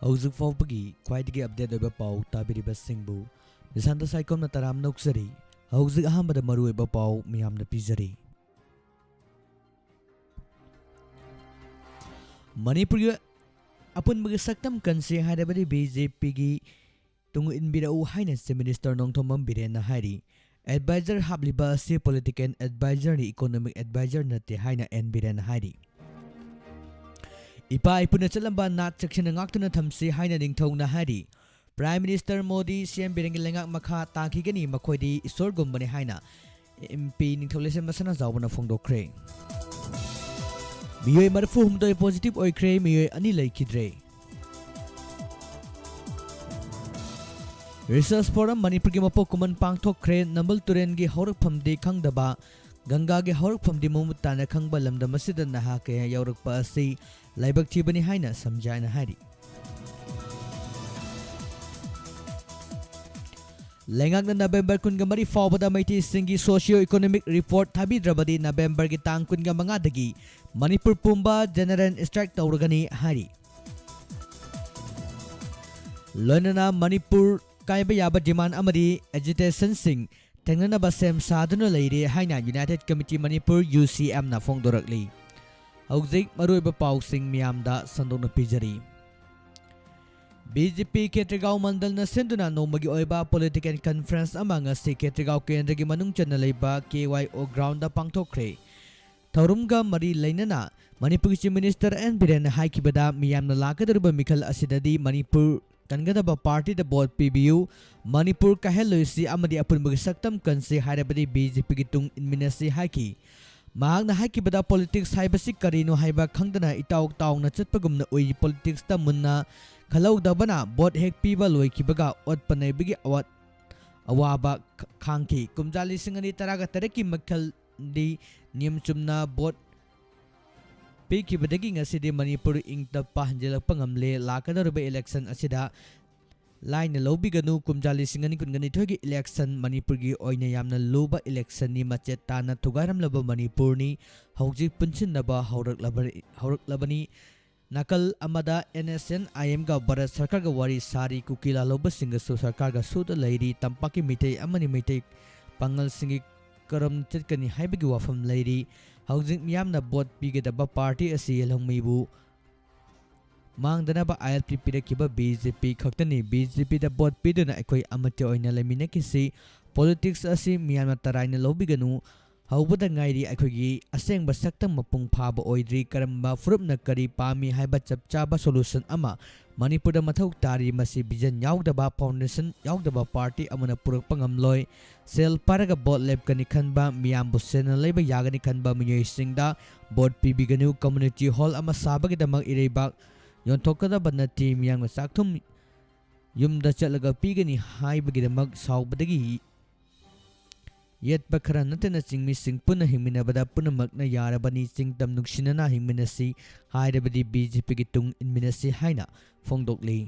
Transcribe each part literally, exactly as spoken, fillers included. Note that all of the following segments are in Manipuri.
ꯍꯧꯖꯤꯛ ꯐꯥꯎꯕꯒꯤ ꯈ꯭ꯋꯥꯏꯗꯒꯤ ꯑꯞꯗꯦꯠ ꯑꯣꯏꯕ ꯄꯥꯎ ꯇꯥꯕꯤꯔꯤꯕꯁꯤꯡꯕꯨ ꯅꯤꯁꯥꯟꯇ ꯁꯥꯏꯀꯣꯝꯅ ꯇꯔꯥꯝꯅ ꯑꯣꯛꯆꯔꯤ꯫ ꯍꯧꯖꯤꯛ ꯑꯍꯥꯟꯕꯗ ꯃꯔꯨꯑꯣꯏꯕ ꯄꯥꯎ ꯃꯤꯌꯥꯝꯅ ꯄꯤꯖꯔꯤ꯫ ꯃꯅꯤꯄꯨꯔꯒꯤ ꯑꯄꯨꯟꯕꯒꯤ ꯁꯛꯇꯝ ꯀꯟꯁꯤ ꯍꯥꯏꯔꯕꯗꯤ ꯕꯤ ꯖꯦ ꯄꯤꯒꯤ ꯇꯨꯡ ꯏꯟꯕꯤꯔꯛꯎ ꯍꯥꯏꯅ ꯆꯤꯐ ꯃꯤꯅꯤꯁꯇꯔ ꯅꯣꯡꯊꯣꯝꯕꯝ ꯕꯤꯔꯦꯟꯅ ꯍꯥꯏꯔꯤ꯫ ꯑꯦꯗꯚꯥꯏꯖꯔ ꯍꯥꯞꯂꯤꯕ ꯑꯁꯤ ꯄꯣꯂꯤꯇꯤꯀꯦꯜ ꯑꯦꯗꯚꯥꯏꯖꯔꯅꯤ, ꯏꯀꯣꯅꯣꯃꯤꯛ ꯑꯦꯗꯚꯥꯏꯖꯔ ꯅꯠꯇꯦ ꯍꯥꯏꯅ ꯑꯦꯟ ꯕꯤꯔꯦꯟꯅ ꯍꯥꯏꯔꯤ꯫ ꯏꯄꯥ ꯏꯄꯨꯅ ꯆꯠꯂꯝꯕ ꯅꯥꯠ ꯆꯦꯛꯁꯤꯟꯅ ꯉꯥꯛꯇꯨꯅ ꯊꯝꯁꯤ ꯍꯥꯏꯅ ꯅꯤꯡꯊꯧꯅ ꯍꯥꯏꯔꯤ꯫ ꯄ꯭ꯔꯥꯏꯝ ꯃꯤꯅꯤꯁꯇꯔ ꯃꯣꯗꯤ ꯁꯤ ꯑꯦꯝ ꯕꯤꯔꯦꯟꯒꯤ ꯂꯩꯉꯥꯛ ꯃꯈꯥ ꯇꯥꯈꯤꯒꯅꯤ, ꯃꯈꯣꯏꯗꯤ ꯏꯁꯣꯔꯒꯨꯝꯕꯅꯤ ꯍꯥꯏꯅ ꯑꯦꯝ ꯄꯤ ꯅꯤꯡꯊꯧ ꯂꯩꯁꯦꯝꯕ ꯁꯅꯥꯖꯥꯎꯕꯅ ꯐꯣꯡꯗꯣꯛꯈ꯭ꯔꯦ꯫ ꯃꯤꯑꯣꯏ ꯃꯔꯤꯐꯨ ꯍꯨꯝꯗꯣꯏ ꯄꯣꯖꯤꯇꯤꯚ ꯑꯣꯏꯈ꯭ꯔꯦ, ꯃꯤꯑꯣꯏ ꯑꯅꯤ ꯂꯩꯈꯤꯗ꯭ꯔꯦ꯫ ꯔꯤꯁꯔꯁ ꯐꯣꯔꯝ ꯃꯅꯤꯄꯨꯔꯒꯤ ꯃꯄꯣꯛ ꯀꯨꯝꯍꯟ ꯄꯥꯡꯊꯣꯛꯈ꯭ꯔꯦ꯫ ꯅꯝꯕꯨꯜ ꯇꯨꯔꯦꯜꯒꯤ ꯍꯧꯔꯛꯐꯝꯗꯤ ꯈꯪꯗꯕ, ꯒꯪꯒꯥꯒꯤ ꯍꯧꯔꯛꯐꯝꯗꯤ ꯃꯃꯨꯠ ꯇꯥꯅ ꯈꯪꯕ ꯂꯝꯗꯝ ꯑꯁꯤꯗ ꯅꯍꯥ ꯀꯌꯥ ꯌꯧꯔꯛꯄ ꯑꯁꯤ ꯂꯥꯏꯕꯛ ꯊꯤꯕꯅꯤ ꯍꯥꯏꯅ ꯁꯝꯖꯥꯏꯅ ꯍꯥꯏꯔꯤ꯫ ꯂꯩꯉꯥꯛꯅ ꯅꯕꯦꯝꯕꯔ ꯀꯨꯟꯒ ꯃꯔꯤ ꯐꯥꯎꯕꯗ ꯃꯩꯇꯩꯁꯤꯡꯒꯤ ꯁꯣꯁꯤꯌꯣ ꯏꯀꯣꯅꯣꯃꯤꯛ ꯔꯤꯄꯣꯔꯠ ꯊꯥꯕꯤꯗ꯭ꯔꯕꯗꯤ ꯅꯕꯦꯝꯕꯔꯒꯤ ꯇꯥꯡ ꯀꯨꯟꯒ ꯃꯉꯥꯗꯒꯤ ꯃꯅꯤꯄꯨꯔ ꯄꯨꯝꯕ ꯖꯦꯅꯔꯦꯜ ꯁ꯭ꯇ꯭ꯔꯥꯏꯛ ꯇꯧꯔꯒꯅꯤ ꯍꯥꯏꯔꯤ꯫ ꯂꯣꯏꯅꯅ ꯃꯅꯤꯄꯨꯔ ꯀꯥꯏꯕ ꯌꯥꯕ ꯗꯤꯃꯥꯟ ꯑꯃꯗꯤ ꯑꯦꯖꯤꯇꯦꯁꯟꯁꯤꯡ ꯊꯦꯡꯅꯅꯕ ꯁꯦꯝ ꯁꯥꯗꯨꯅ ꯂꯩꯔꯦ ꯍꯥꯏꯅ ꯌꯨꯅꯥꯏꯇꯦꯗ ꯀꯃꯤꯇꯤ ꯃꯅꯤꯄꯨꯔ, ꯌꯨ ꯁꯤ ꯑꯦꯝꯅ ꯐꯣꯡꯗꯣꯔꯛꯂꯤ꯫ ꯍꯧꯖꯤꯛ ꯃꯔꯨꯑꯣꯏꯕ ꯄꯥꯎꯁꯤꯡ ꯃꯤꯌꯥꯝꯗ ꯁꯟꯗꯣꯛꯅ ꯄꯤꯖꯔꯤ꯫ ꯕꯤ ꯖꯦ ꯄꯤ ꯈꯦꯇ꯭ꯔꯤꯒꯥꯎ ꯃꯟꯗꯜꯅ ꯁꯤꯟꯗꯨꯅ ꯅꯣꯡꯃꯒꯤ ꯑꯣꯏꯕ ꯄꯣꯂꯤꯇꯤꯀꯦꯜ ꯀꯟꯐꯔꯦꯟꯁ ꯑꯃ ꯉꯁꯤ ꯈꯦꯇ꯭ꯔꯤꯒꯥꯎ ꯀꯦꯟꯗ꯭ꯔꯒꯤ ꯃꯅꯨꯡ ꯆꯟꯅ ꯂꯩꯕ ꯀꯦ ꯋꯥꯏ ꯑꯣ ꯒ꯭ꯔꯥꯎꯟꯗ ꯄꯥꯡꯊꯣꯛꯈ꯭ꯔꯦ꯫ ꯊꯧꯔꯝꯒ ꯃꯔꯤ ꯂꯩꯅꯅ ꯃꯅꯤꯄꯨꯔꯒꯤ ꯆꯤꯐ ꯃꯤꯅꯤꯁꯇꯔ ꯑꯦꯟ ꯕꯤꯔꯦꯟꯅ ꯍꯥꯏꯈꯤꯕꯗ, ꯃꯤꯌꯥꯝꯅ ꯂꯥꯛꯀꯗꯧꯔꯤꯕ ꯃꯤꯈꯜ ꯑꯁꯤꯗꯗꯤ ꯃꯅꯤꯄꯨꯔ ꯀꯟꯒꯗꯕ ꯄꯥꯔꯇꯤꯗ ꯚꯣꯠ ꯄꯤꯕꯤꯌꯨ, ꯃꯅꯤꯄꯨꯔ ꯀꯥꯏꯍꯜꯂꯣꯏꯁꯤ ꯑꯃꯗꯤ ꯑꯄꯨꯟꯕꯒꯤ ꯁꯛꯇꯝ ꯀꯟꯁꯤ ꯍꯥꯏꯔꯕꯗꯤ ꯕꯤ ꯖꯦ ꯄꯤꯒꯤ ꯇꯨꯡ ꯏꯟꯃꯤꯟꯅꯁꯤ ꯍꯥꯏꯈꯤ꯫ ꯃꯍꯥꯛꯅ ꯍꯥꯏꯈꯤꯕꯗ, ꯄꯣꯂꯤꯇꯤꯛꯁ ꯍꯥꯏꯕꯁꯤ ꯀꯔꯤꯅꯣ ꯍꯥꯏꯕ ꯈꯪꯗꯅ ꯏꯇꯥꯎ ꯇꯥꯎꯅ ꯆꯠꯄꯒꯨꯝꯅ ꯎꯏ꯫ ꯄꯣꯂꯤꯇꯤꯛꯁꯇ ꯃꯨꯟꯅ ꯈꯜꯍꯧꯗꯕꯅ ꯚꯣꯠ ꯍꯦꯛ ꯄꯤꯕ ꯂꯣꯏꯈꯤꯕꯒ ꯑꯣꯠꯄ ꯅꯩꯕꯒꯤ ꯑꯋꯥꯠ-, ꯑꯋꯥꯕ ꯈ-, ꯈꯥꯡꯈꯤ꯫ ꯀꯨꯝꯖꯥ ꯂꯤꯁꯤꯡ ꯑꯅꯤ ꯇꯔꯥꯒ ꯇꯔꯦꯠꯀꯤ ꯃꯈꯜꯗꯤ ꯅꯤꯌꯝ ꯆꯨꯝꯅ ꯚꯣꯠ ꯄꯤꯈꯤꯕꯗꯒꯤ ꯉꯁꯤꯗꯤ ꯃꯅꯤꯄꯨꯔ ꯏꯪ ꯇꯞꯄ ꯍꯟꯖꯤꯜꯂꯛꯄ ꯉꯝꯂꯦ꯫ ꯂꯥꯛꯀꯗꯧꯔꯤꯕ ꯏꯂꯦꯛꯁꯟ ꯑꯁꯤꯗ ꯂꯥꯏꯅ ꯂꯧꯕꯤꯒꯅꯨ꯫ ꯀꯨꯝꯖꯥ ꯂꯤꯁꯤꯡ ꯑꯅꯤ ꯀꯨꯟꯒ ꯅꯤꯊꯣꯏꯒꯤ ꯏꯂꯦꯛꯁꯟ ꯃꯅꯤꯄꯨꯔꯒꯤ ꯑꯣꯏꯅ ꯌꯥꯝꯅ ꯂꯨꯕ ꯏꯂꯦꯛꯁꯟꯅꯤ꯫ ꯃꯆꯦꯠ ꯇꯥꯅ ꯊꯨꯒꯥꯏꯔꯝꯂꯕ ꯃꯅꯤꯄꯨꯔꯅꯤ꯫ ꯍꯧꯖꯤꯛ ꯄꯨꯟꯁꯤꯟꯅꯕ ꯍꯧꯔꯛꯂꯕ-, ꯍꯧꯔꯛꯂꯕꯅꯤ꯫ ꯅꯥꯀꯜ ꯑꯃꯗ ꯑꯦꯟ ꯑꯦꯁ ꯑꯦꯟ ꯑꯥꯏ ꯑꯦꯝꯒ ꯚꯥꯔꯠ ꯁꯔꯀꯥꯔꯒ ꯋꯥꯔꯤ ꯁꯥꯔꯤ꯫ ꯀꯨꯀꯤ ꯂꯥꯜꯍꯧꯕꯁꯤꯡꯒꯁꯨ ꯁꯔꯀꯥꯔꯒ ꯁꯨꯗ ꯂꯩꯔꯤ꯫ ꯇꯝꯄꯥꯛꯀꯤ ꯃꯤꯇꯩ ꯑꯃꯗꯤ ꯃꯩꯇꯩ ꯄꯥꯉꯜꯁꯤꯡꯒꯤ ꯀꯔꯝ ꯆꯠꯀꯅꯤ ꯍꯥꯏꯕꯒꯤ ꯋꯥꯐꯝ ꯂꯩꯔꯤ꯫ ꯍꯧꯖꯤꯛ ꯃꯤꯌꯥꯝꯅ ꯚꯣꯠ ꯄꯤꯒꯗꯕ ꯄꯥꯔꯇꯤ ꯑꯁꯤ ꯌꯦꯜꯍꯧꯃꯩꯕꯨ ꯃꯥꯡꯗꯅꯕ ꯑꯥꯏ ꯑꯦꯜ ꯄꯤ ꯄꯤꯔꯛꯈꯤꯕ ꯕꯤ ꯖꯦ ꯄꯤ ꯈꯛꯇꯅꯤ꯫ ꯕꯤ ꯖꯦ ꯄꯤꯗ ꯚꯣꯠ ꯄꯤꯗꯨꯅ ꯑꯩꯈꯣꯏ ꯑꯃꯠꯇ ꯑꯣꯏꯅ ꯂꯩꯃꯤꯟꯅꯈꯤꯁꯤ꯫ ꯄꯣꯂꯤꯇꯤꯛꯁ ꯑꯁꯤ ꯃꯤꯌꯥꯝꯅ ꯇꯔꯥꯏꯅ ꯂꯧꯕꯤꯒꯅꯨ꯫ ꯍꯧꯕꯗ ꯉꯥꯏꯔꯤ꯫ ꯑꯩꯈꯣꯏꯒꯤ ꯑꯁꯦꯡꯕ ꯁꯛꯇꯝ ꯃꯄꯨꯡ ꯐꯥꯕ ꯑꯣꯏꯗ꯭ꯔꯤ꯫ ꯀꯔꯝꯕ ꯐꯨꯔꯨꯞꯅ ꯀꯔꯤ ꯄꯥꯝꯃꯤ ꯍꯥꯏꯕ ꯆꯞ ꯆꯥꯕ ꯁꯣꯂꯨꯁꯟ ꯑꯃ ꯃꯅꯤꯄꯨꯔꯗ ꯃꯊꯧ ꯇꯥꯔꯤ꯫ ꯃꯁꯤ ꯚꯤꯖꯟ ꯌꯥꯎꯗꯕ, ꯐꯥꯎꯟꯗꯦꯁꯟ ꯌꯥꯎꯗꯕ ꯄꯥꯔꯇꯤ ꯑꯃꯅ ꯄꯨꯔꯛꯄ ꯉꯝꯂꯣꯏ꯫ ꯁꯦꯜ ꯄꯥꯏꯔꯒ ꯚꯣꯠ ꯂꯦꯞꯀꯅꯤ ꯈꯟꯕ, ꯃꯤꯌꯥꯝꯕꯨ ꯁꯦꯟꯅ ꯂꯩꯕ ꯌꯥꯒꯅꯤ ꯈꯟꯕ ꯃꯤꯑꯣꯏꯁꯤꯡꯗ ꯚꯣꯠ ꯄꯤꯕꯤꯒꯅꯨ꯫ ꯀꯝꯃ꯭ꯌꯨꯅꯤꯇꯤ ꯍꯣꯜ ꯑꯃ ꯁꯥꯕꯒꯤꯗꯃꯛ ꯏꯔꯩꯕꯥꯛ ꯌꯣꯟꯊꯣꯛꯀꯗꯕ ꯅꯠꯇꯦ꯫ ꯃꯤꯌꯥꯝꯅ ꯆꯥꯛꯊꯨꯝ ꯌꯨꯝꯗ ꯆꯠꯂꯒ ꯄꯤꯒꯅꯤ ꯍꯥꯏꯕꯒꯤꯗꯃꯛ ꯁꯥꯎꯕꯗꯒꯤ ꯌꯦꯠꯄ ꯈꯔ ꯅꯠꯇꯅ ꯆꯤꯡꯃꯤꯁꯤꯡ ꯄꯨꯟꯅ ꯍꯤꯡꯃꯤꯟꯅꯕꯗ ꯄꯨꯝꯅꯃꯛꯅ ꯌꯥꯔꯕꯅꯤ꯫ ꯆꯤꯡꯗꯝ ꯅꯨꯡꯁꯤꯅꯅ ꯍꯤꯡꯃꯤꯟꯅꯁꯤ ꯍꯥꯏꯔꯕꯗꯤ ꯕꯤ ꯖꯦ ꯄꯤꯒꯤ ꯇꯨꯡ ꯏꯟꯃꯤꯟꯅꯁꯤ ꯍꯥꯏꯅ ꯐꯣꯡꯗꯣꯛꯂꯤ꯫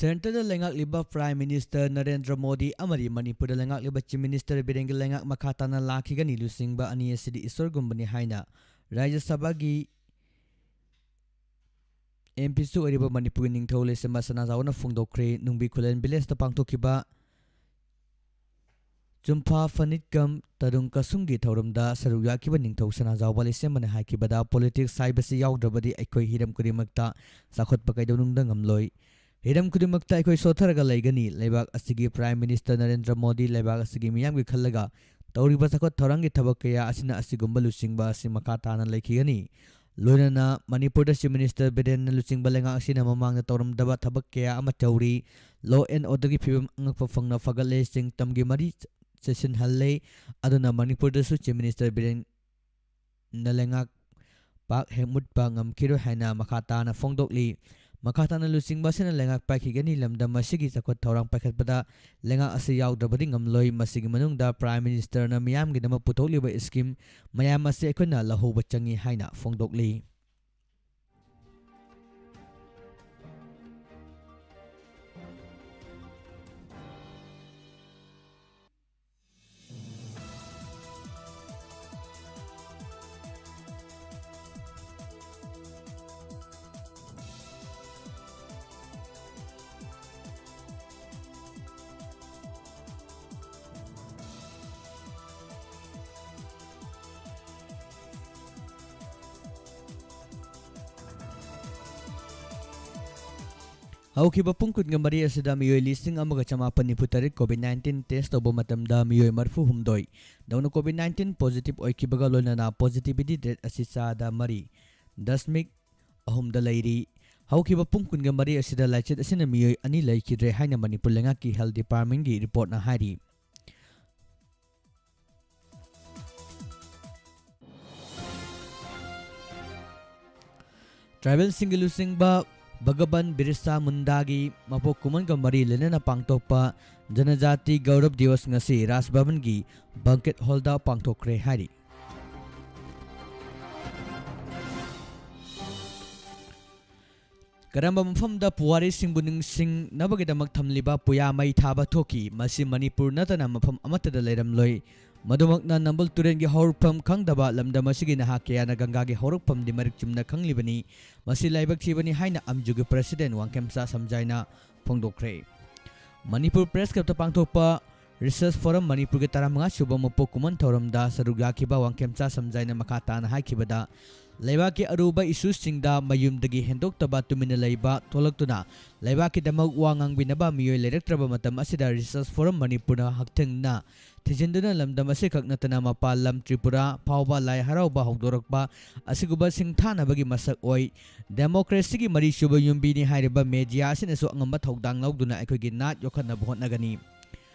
ꯁꯦꯟꯇꯔꯗ ꯂꯩꯉꯥꯛꯂꯤꯕ ꯄ꯭ꯔꯥꯏꯝ ꯃꯤꯅꯤꯁꯇꯔ ꯅꯔꯦꯟꯗ꯭ꯔ ꯃꯣꯗꯤ ꯑꯃꯗꯤ ꯃꯅꯤꯄꯨꯔꯗ ꯂꯩꯉꯥꯛꯂꯤꯕ ꯆꯤꯐ ꯃꯤꯅꯤꯁꯇꯔ ꯕꯤꯔꯦꯟꯒꯤ ꯂꯩꯉꯥꯛ ꯃꯈꯥ ꯇꯥꯅ ꯂꯥꯛꯈꯤꯒꯅꯤ꯫ ꯂꯨꯆꯤꯡꯕ ꯑꯅꯤ ꯑꯁꯤꯗꯤ ꯏꯁꯣꯔꯒꯨꯝꯕꯅꯤ ꯍꯥꯏꯅ ꯔꯥꯖ꯭ꯌ ꯁꯚꯥꯒꯤ ꯑꯦꯝ ꯄꯤꯁꯨ ꯑꯣꯏꯔꯤꯕ ꯃꯅꯤꯄꯨꯔꯒꯤ ꯅꯤꯡꯊꯧ ꯂꯩꯁꯦꯝꯕ ꯁꯅꯥꯖꯥꯎꯕꯅ ꯐꯣꯡꯗꯣꯛꯈ꯭ꯔꯦ꯫ ꯅꯨꯡꯕꯤ ꯈꯨꯂꯦꯟ ꯚꯤꯂꯦꯖꯇ ꯄꯥꯡꯊꯣꯛꯈꯤꯕ ꯆꯨꯝꯐꯥ ꯐꯅꯤꯠꯀꯝ ꯇꯔꯨꯡ ꯀꯁꯨꯡꯒꯤ ꯊꯧꯔꯝꯗ ꯁꯔꯨꯛ ꯌꯥꯈꯤꯕ ꯅꯤꯡꯊꯧ ꯁꯅꯥꯖꯥꯎꯕ ꯂꯩꯁꯦꯝꯕꯅ ꯍꯥꯏꯈꯤꯕꯗ, politics ꯍꯥꯏꯕꯁꯤ ꯌꯥꯎꯗ꯭ꯔꯕꯗꯤ ꯑꯩꯈꯣꯏ ꯍꯤꯔꯝ ꯈꯨꯗꯤꯡꯃꯛꯇ ꯆꯥꯎꯈꯠꯄ ꯀꯩꯗꯧꯅꯨꯡꯗ ꯉꯝꯂꯣꯏ꯫ ꯍꯤꯔꯝ ꯈꯨꯗꯤꯡꯃꯛꯇ ꯑꯩꯈꯣꯏ ꯁꯣꯠꯊꯔꯒ ꯂꯩꯒꯅꯤ꯫ ꯂꯩꯕꯥꯛ ꯑꯁꯤꯒꯤ Prime Minister ꯅꯔꯦꯟꯗ꯭ꯔ ꯃꯣꯗꯤ ꯂꯩꯕꯥꯛ ꯑꯁꯤꯒꯤ ꯃꯤꯌꯥꯝꯒꯤ ꯈꯜꯂꯒ ꯇꯧꯔꯤꯕ ꯆꯥꯎꯈꯠ ꯊꯧꯔꯥꯡꯒꯤ ꯊꯕꯛ ꯀꯌꯥ ꯑꯁꯤꯅ ꯑꯁꯤꯒꯨꯝꯕ ꯂꯨꯆꯤꯡꯕ ꯑꯁꯤ ꯃꯈꯥ ꯇꯥꯅ ꯂꯩꯈꯤꯒꯅꯤ꯫ ꯂꯣꯏꯅꯅ ꯃꯅꯤꯄꯨꯔꯗ Chief Minister ꯕꯤꯔꯦꯟꯅ ꯂꯨꯆꯤꯡꯕ ꯂꯩꯉꯥꯛ ꯑꯁꯤꯅ ꯃꯃꯥꯡꯗ ꯇꯧꯔꯝꯗꯕ ꯊꯕꯛ ꯀꯌꯥ ꯑꯃ ꯇꯧꯔꯤ꯫ Law and orderꯒꯤ ꯐꯤꯕꯝ ꯑꯉꯛꯄ ꯐꯪꯅ ꯐꯒꯠꯂꯦ꯫ ꯆꯤꯡ ꯇꯝꯒꯤ ꯃꯔꯤ ꯆꯦꯁꯤꯟꯍꯜꯂꯦ꯫ ꯑꯗꯨꯅ ꯃꯅꯤꯄꯨꯔꯗꯁꯨ Chief Minister ꯕꯤꯔꯦꯟꯅ ꯂꯩꯉꯥꯛ ꯄꯥꯛ ꯍꯦꯛ ꯃꯨꯠꯄ ꯉꯝꯈꯤꯔꯣꯏ ꯍꯥꯏꯅ ꯃꯈꯥ ꯇꯥꯅ ꯐꯣꯡꯗꯣꯛꯂꯤ꯫ ꯃꯈꯥ ꯇꯥꯅ ꯂꯨꯆꯤꯡꯕ ꯑꯁꯤꯅ ꯂꯩꯉꯥꯛ ꯄꯥꯏꯈꯤꯒꯅꯤ꯫ ꯂꯝꯗꯝ ꯑꯁꯤꯒꯤ ꯆꯥꯎꯈꯠ ꯊꯧꯔꯥꯡ ꯄꯥꯏꯈꯠꯄꯗ ꯂꯩꯉꯥꯛ ꯑꯁꯤ ꯌꯥꯎꯗ꯭ꯔꯕꯗꯤ ꯉꯝꯂꯣꯏ꯫ ꯃꯁꯤꯒꯤ ꯃꯅꯨꯡꯗ Prime Ministerꯅ ꯃꯤꯌꯥꯝꯒꯤꯗꯃꯛ ꯄꯨꯊꯣꯛꯂꯤꯕ scheme ꯃꯌꯥꯝ ꯑꯁꯤ ꯑꯩꯈꯣꯏꯅ ꯂꯧꯍꯧꯕ ꯆꯪꯏ ꯍꯥꯏꯅ ꯐꯣꯡꯗꯣꯛꯂꯤ꯫ ꯍꯧꯈꯤꯕ ꯄꯨꯡ ꯀꯨꯟꯒ ꯃꯔꯤ ꯑꯁꯤꯗ ꯃꯤꯑꯣꯏ ꯂꯤꯁꯤꯡ ꯑꯃꯒ ꯆꯃꯥꯄꯟ ꯅꯤꯐꯨ ꯇꯔꯦꯠ COVID nineteen test ꯇꯧꯕ ꯃꯇꯝꯗ ꯃꯤꯑꯣꯏ ꯃꯔꯤꯐꯨ ꯍꯨꯝꯗꯣꯏ ꯗꯧꯅ COVID nineteen positive ꯑꯣꯏꯈꯤꯕꯒ ꯂꯣꯏꯅꯅ positivity rate ꯑꯁꯤ ꯆꯥꯗ ꯃꯔꯤ ꯗꯁꯃꯤꯛ ꯑꯍꯨꯝꯗ ꯂꯩꯔꯤ꯫ ꯍꯧꯈꯤꯕ ꯄꯨꯡ ꯀꯨꯟꯒ ꯃꯔꯤ ꯑꯁꯤꯗ ꯂꯥꯏꯆꯠ ꯑꯁꯤꯅ ꯃꯤꯑꯣꯏ ꯑꯅꯤ ꯂꯩꯈꯤꯗ꯭ꯔꯦ ꯍꯥꯏꯅ ꯃꯅꯤꯄꯨꯔ ꯂꯩꯉꯥꯛꯀꯤ Health Departmentꯀꯤ reportꯅ ꯍꯥꯏꯔꯤ꯫ Tribalꯁꯤꯡꯒꯤ ꯂꯨꯆꯤꯡꯕ ꯚꯒꯕꯟ ꯕꯤꯔꯁꯥ ꯃꯨꯟꯗꯥꯒꯤ ꯃꯄꯣꯛ ꯀꯨꯝꯑꯣꯟꯒ ꯃꯔꯤ ꯂꯩꯅꯅ ꯄꯥꯡꯊꯣꯛꯄ ꯖꯅꯖꯥꯇꯤ ꯒꯧꯔꯕ ꯗꯤꯋꯁ ꯉꯁꯤ ꯔꯥꯖ ꯚꯕꯟꯒꯤ banquet hallꯗ ꯄꯥꯡꯊꯣꯛꯈ꯭ꯔꯦ ꯍꯥꯏꯔꯤ꯫ ꯀꯔꯝꯕ ꯃꯐꯝꯗ ꯄꯨꯋꯥꯔꯤꯁꯤꯡꯕꯨ ꯅꯤꯡꯁꯤꯡꯅꯕꯒꯤꯗꯃꯛ ꯊꯝꯂꯤꯕ ꯄꯨꯌꯥ ꯃꯩ ꯊꯥꯕ ꯊꯣꯛꯈꯤ? ꯃꯁꯤ ꯃꯅꯤꯄꯨꯔ ꯅꯠꯇꯅ ꯃꯐꯝ ꯑꯃꯠꯇꯗ ꯂꯩꯔꯝꯂꯣꯏ꯫ ꯃꯗꯨꯃꯛꯅ ꯅꯝꯕꯨꯜ ꯇꯨꯔꯦꯜꯒꯤ ꯍꯧꯔꯛꯐꯝ ꯈꯪꯗꯕ ꯂꯝꯗꯝ ꯑꯁꯤꯒꯤ ꯅꯍꯥ ꯀꯌꯥꯅ ꯒꯪꯒꯥꯒꯤ ꯍꯧꯔꯛꯐꯝꯗꯤ ꯃꯔꯤꯛ ꯆꯨꯝꯅ ꯈꯪꯂꯤꯕꯅꯤ꯫ ꯃꯁꯤ ꯂꯥꯏꯕꯛ ꯊꯤꯕꯅꯤ ꯍꯥꯏꯅ ꯑꯝꯖꯨꯒꯤ President ꯋꯥꯡꯈꯦꯝꯆꯥ ꯁꯝꯖꯥꯏꯅ ꯐꯣꯡꯗꯣꯛꯈ꯭ꯔꯦ꯫ ꯃꯅꯤꯄꯨꯔ Press Clubꯇ ꯄꯥꯡꯊꯣꯛꯄ Research Forum ꯃꯅꯤꯄꯨꯔꯒꯤ ꯇꯔꯥꯃꯉꯥ ꯁꯨꯕ ꯃꯄꯣꯛ ꯀꯨꯝꯑꯣꯟ ꯊꯧꯔꯝꯗ ꯁꯔꯨꯛ ꯌꯥꯈꯤꯕ ꯋꯥꯡꯈꯦꯝꯆꯥ ꯁꯝꯖꯥꯏꯅ ꯃꯈꯥ ꯇꯥꯅ ꯍꯥꯏꯈꯤꯕꯗ, ꯂꯩꯕꯥꯛꯀꯤ ꯑꯔꯨꯕ ꯏꯁꯨꯁꯤꯡꯗ ꯃꯌꯨꯝꯗꯒꯤ ꯍꯦꯟꯗꯣꯛꯇꯕ ꯇꯨꯃꯤꯟꯅ ꯂꯩꯕ ꯊꯣꯛꯂꯛꯇꯨꯅ ꯂꯩꯕꯥꯛꯀꯤꯗꯃꯛ ꯋꯥ ꯉꯥꯡꯕꯤꯅꯕ ꯃꯤꯑꯣꯏ ꯂꯩꯔꯛꯇ꯭ꯔꯕ ꯃꯇꯝ ꯑꯁꯤꯗ Research Forum ꯃꯅꯤꯄꯨꯔꯅ ꯍꯛꯊꯦꯡꯅꯅ ꯊꯤꯖꯤꯟꯗꯨꯅ ꯂꯝꯗꯝ ꯑꯁꯤꯈꯛ ꯅꯠꯇꯅ ꯃꯄꯥꯟ ꯂꯝ ꯇ꯭ꯔꯤꯄꯨꯔꯥ ꯐꯥꯎꯕ ꯂꯥꯏ ꯍꯔꯥꯎꯕ ꯍꯧꯗꯣꯔꯛꯄ ꯑꯁꯤꯒꯨꯝꯕ ꯁꯤꯡꯊꯥꯅꯕꯒꯤ ꯃꯁꯛ ꯑꯣꯏ꯫ ꯗꯦꯃꯣꯀ꯭ꯔꯦꯁꯤꯒꯤ ꯃꯔꯤꯁꯨꯕ ꯌꯨꯝꯕꯤꯅꯤ ꯍꯥꯏꯔꯤꯕ ꯃꯦꯗꯤꯌꯥ ꯑꯁꯤꯅꯁꯨ ꯑꯉꯝꯕ ꯊꯧꯗꯥꯡ ꯂꯧꯗꯨꯅ ꯑꯩꯈꯣꯏꯒꯤ ꯅꯥꯠ ꯌꯣꯛꯈꯠꯅꯕ ꯍꯣꯠꯅꯒꯅꯤ꯫